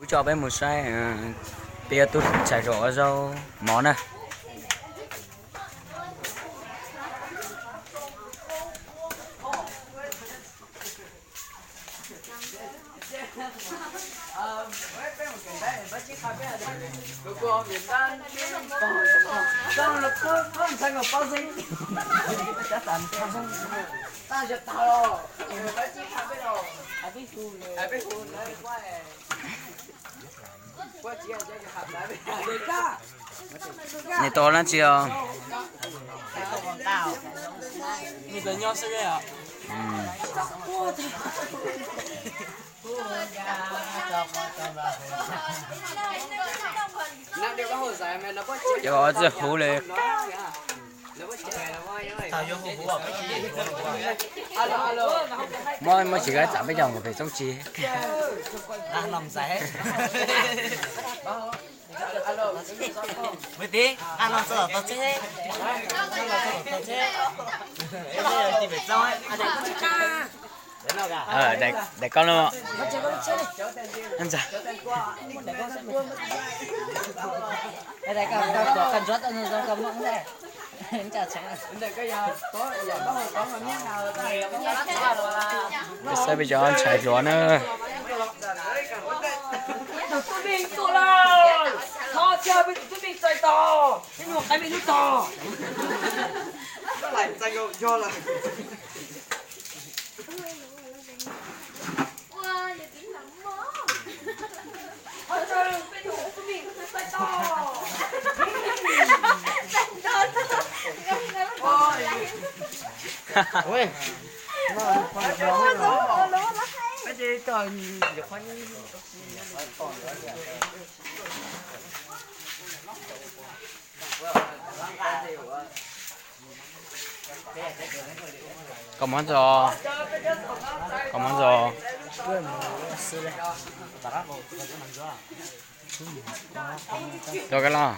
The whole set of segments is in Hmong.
Coj peb mus saib, peb yuav tub tshais rau ua zaub mov na. Nws tau dab tsi os? Cov txawj huv li. Muab, muab tsis kab tsam peb cov mus pem txob tsi. Mus tim nqa los txog tom txheb, nqa los txog tom txheb, tim pem txob. Daim koj no. Peb saib peb cov ntxhais hluas na. Tus tub mej tuaj lawm, thov caw peb tus tub mej txais tos, peb nyuam qaiv mej lub tog. Koj muab ntxo, koj muab ntxo. Rau koj los.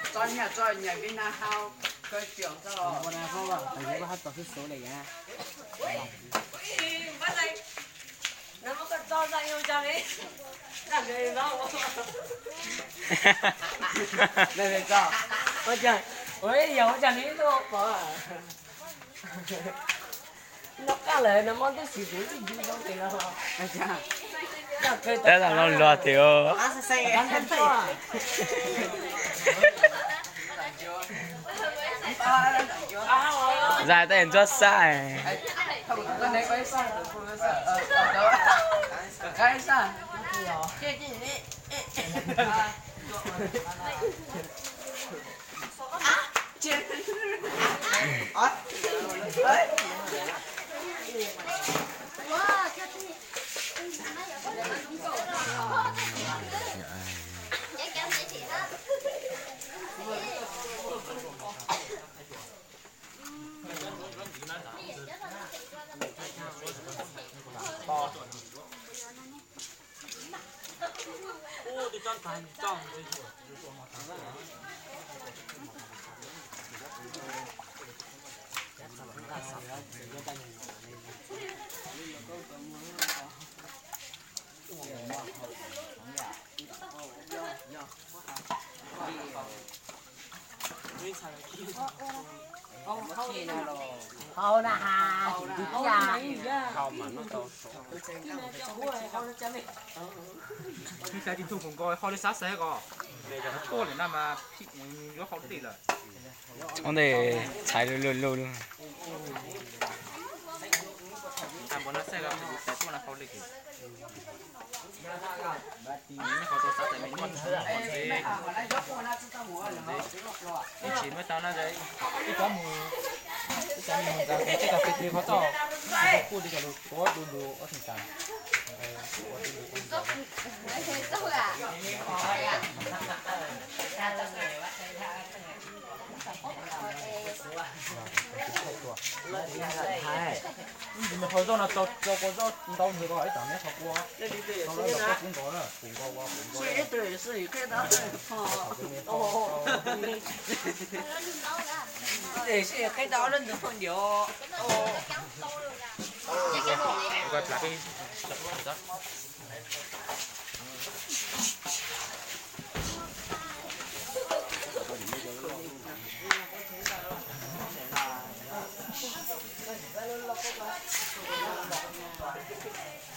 Tso nyiaj tso nyiaj Vietnam hau, koj tsis txhob los. Tab tom los luag tiag. Zais tej ntsuab xab. Hau na has, tus tij a. Ib tug hluas nkauj ho li xav xav ko, tuaj lawm na mas yuav hau dej lawm. Ub, ntej txhais lug lug lug. Ib tsis muaj tau na, ib cov mus, ib cov mus nkag tej kas fes twg ho txoj, kuj li cov lus tuav du lus ua theem tas. Nws qhov zoj no tso qua zoj ntau ntawd ko ib tam neb qhov qua. Tau lawm, koj kuv nkaus na, kuv nkaus ua kuv nkaus. Sib qheb tau lub ntawd phooj ywg.